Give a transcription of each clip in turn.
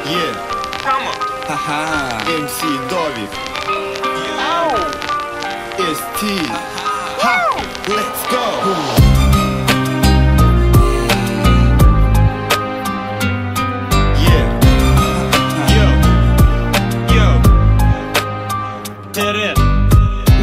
Yeah. Come on. Haha. MC Dovik. ST. Ha. Let's go. Yeah. Yo. Yo. Seret.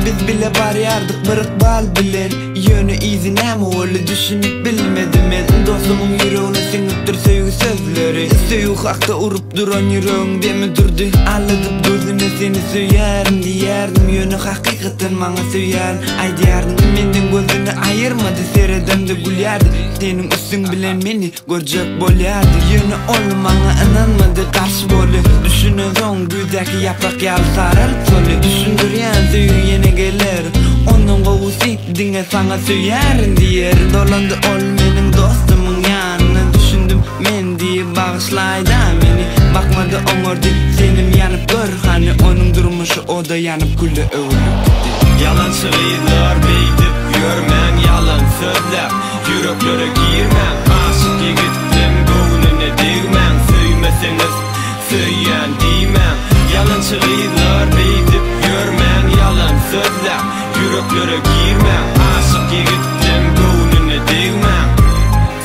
Biz bile barýardyk bir ykbal bilen Ýöne yzy näme boldy düşünip bilmedim men Dostumyň ýüregine siňipdir söýgi sözleri Söýgi hakda urup duran ýüregiň demi durdy Aldadyp gözüne seni söýýärin diýýärdim Ýöne hakykatdan maňa söýýärin aýdýardyň Menden gözüni aýyrmady seredemde gülýärdi Seniň üstüň bilen meni görjek bolýardy Ýöne ol maňa ynanmady garşy boldy Düşünensoň güýzdäki ýaprak ýaly saralyp soldy Düşündirýän söýgi ýene geler Ondan gowusy diňe saňa söýýärin diýer Dolandy ol meniň dostumyň ýanyna Düşündim men diýip bagyşlaýda meni Bakmady oňardy senem ýanyp gör hany Onuň durmuşy oda ýanyp küle öwrülip gitdi. Ýalançy gyzlar beýdip ýörmäň ýalan sözläp Ýüreklere girmäň Aşyk ýigitleň göwnüne degmäň Söýmeseňiz söýýän diýmäň Ýalançy gyzlar beýdip ýörmäň ýalan sözläp Ýüreklere girmäň Aşyk ýigitleň göwnüne degmäň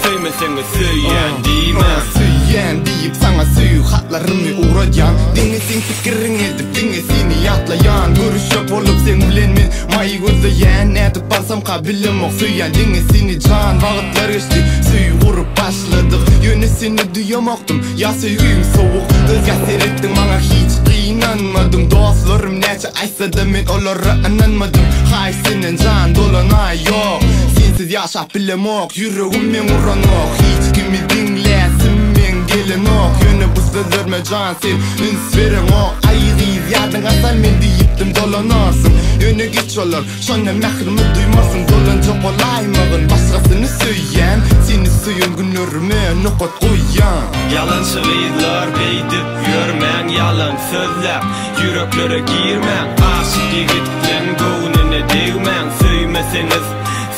Söýmeseňiz söýýän diýmäň. Söýýän diýip saňa söýgi hatlarymy ugradýan Diňe seň pikiriň edip diňe seni ýatlaýan Görüşjek bolup seň bilen men maý gözleýän Nädip barsamka bilemok söýýän diňe seni jan Wagtlar geçdi söýgi gurup başladyk Ýöne seni duýamokdym ýa söýgiň sowuk Özgä seretdiň maňa hiç gynanmadyň Dostlarym näçe aýtsada men olara ynanmadym Haýyş senden jan dolanaý ýok Sensiz ýaşap bilemok ýüregim meň uranok Hiç kimi diňläsim meň gelenok Ýöne bu sözlerime jan sen üns bereňok Aý gyz ýadyňa sal men diýipdim dolanarsyň Ýöne geç bolar şonda mährimi duýmarsyň Dolanjak bolaýmagyn başgasyny söýýän Seni söýen günlerime nokat goýýan. Ýalançy gyzlar beýdip ýörmäň ýalan sözläp Ýüreklere girmäň Aşyk ýigitleň göwnüne degmäň Söýmeseňiz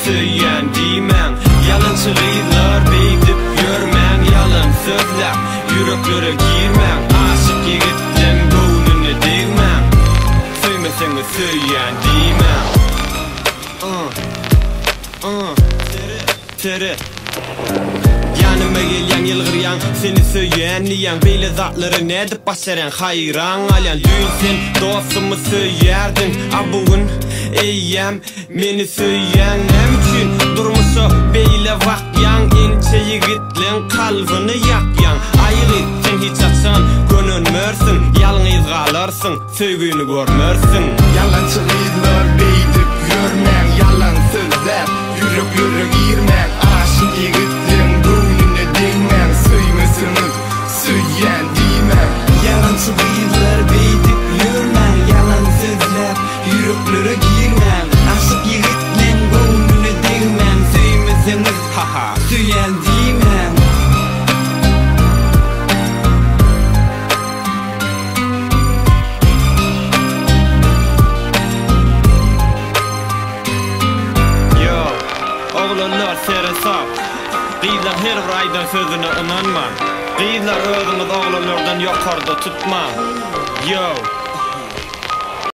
söýýän diýmäň Ýalançy gyzlar beýdip ýörmäň ýalan sözläp Ýüreklere girmäň Aşyk ýigitleň göwnüne degmäň Söýmeseňiz söýýän diýmäň. Seret. Ýanyma gelýäň ýylgyrýaň Seni söýýän diýýäň Beýle zatlary nädip başarýaň Haýran galýan Düýn sen dostumy söýýärdiň A bu gün eýýäm meni söýýäň Näme üçin durmuşa beýle bakýaň Inçe ýigitleň kalbyny ýakýaň Aý gyz sen hiç haçan gönenmersiň Ýalňyz galarsyň söýgini görmersiň. Ýalançy gyzlar beýdip ýörmäň ýalan sözläp ýüreklere girmäň aşyk ýigitleň göwnüne degmäň söýmeseňiz söýýän diýmäň. Ýalançy gyzlar beýdip ýörmäň ýalan sözläp ýüreklere girmäň aşyk ýigitleň göwnüne degmäň söýmeseňiz Haha. söýýän diýmäň. Yo, oglanlar seresap. Gyzlaň her bir aýdan sözüne ynanmaň. Gyzlar özüňizi oglanlardan ýokarda tutmaň. Yo.